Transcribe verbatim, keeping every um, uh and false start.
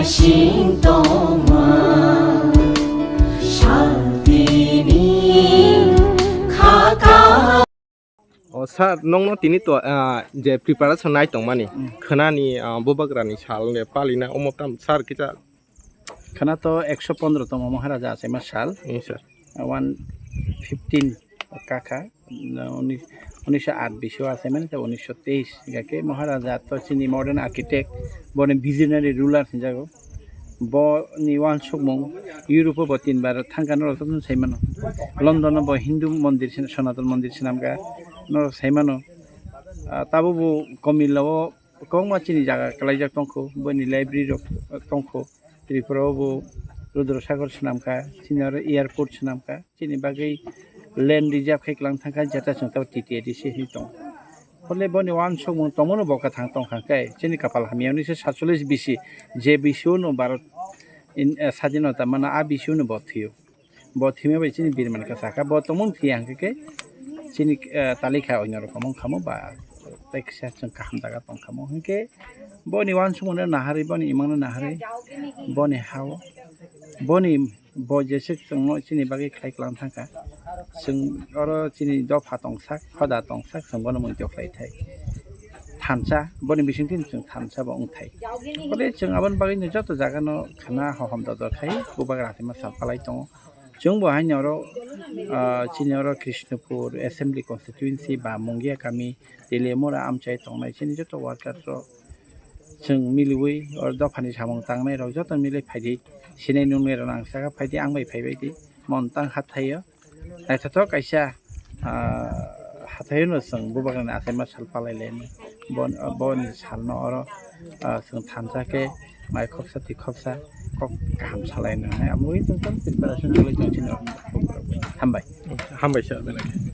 Sing tongma, shaltini khaka. O sir, nongno tini to, ah, je preparation nai tongmani, Mm. khwnani, ah, bubagrani sal le palina omo tam sir kisa. Khwna to ekso pondro tongma Maharaja achaima sal. Mm, sir. One fifteen kakha, na, unis, unisho aat bisio achaimani, ta unisho teis. Gake Maharaja to chini modern architect, boni visionary ruler hinjago. Bo ni uansukmung Europe o bo tin bar thangkha, norok jotono saimano. London o bo Hindu mondir sin-, Sonaton mondir swnamkha, norok saimano. Ah, tabuk bo Komila o kwbangma chini jaga kwlaijak tongkho, boni library rok tongkho. Tripura o bo Rudra Sagar swnamkha, chini oro airport swnamkha, chini bagwi land reserve khai kwlang thangkha, jeta chwng tabuk T T A D C hinwi tongo. Hole boni uansukmung tongmano bo kwthang tongkha khe, chini kapal hamya unisho satchollish bisi, je bisio no Bharat in, eh, sadinota mana, a bisio no bo thwio. Bo thwima bai chini birman kwchakha, bo tongmung thwiya hwnkhe khe chini, eh, talikha oino rokom wngkhamo ba tei kisa chwng kaham jaga tongkhamo. Hwnkhe boni uansukmungno naharwi, boni imangno naharwi, boni hao, boni bo jesa chwngno chini bagwi khlai kwlang thangkha. Chwng oro chini dopha tongsak, hoda tongsak, chwng bono muitu khlai thai. Thansa, boni bisingtwi chwng thansa bo wngthai. Hole chwng aboni bagwino joto jagano khwna hohom dodor khai bubagra achaima sal palai tongo. Chwng bo haino oro, ah, chini oro Krishnapur Assembly Constituency ba Mungia kami, Teliamura amchai tongnai chini joto worker rok chwng miliwi oro dophani samung tangnai rok joto mili phaidi, sinai nungnai rok nang saka phaidi, ang bai phaibaidi mon tang hathaio. Naithothok kaisa, ah, hathaino chwng bubagrani achaima sal palai lainai. Bon-, boni salno oro, ah, chwng thansa khe mai khoksa twi khoksa kok kaham salaino hinwi amo ui tongthok preparation wngwi tong chini rok. Hambai. Hambai sir, belai khe.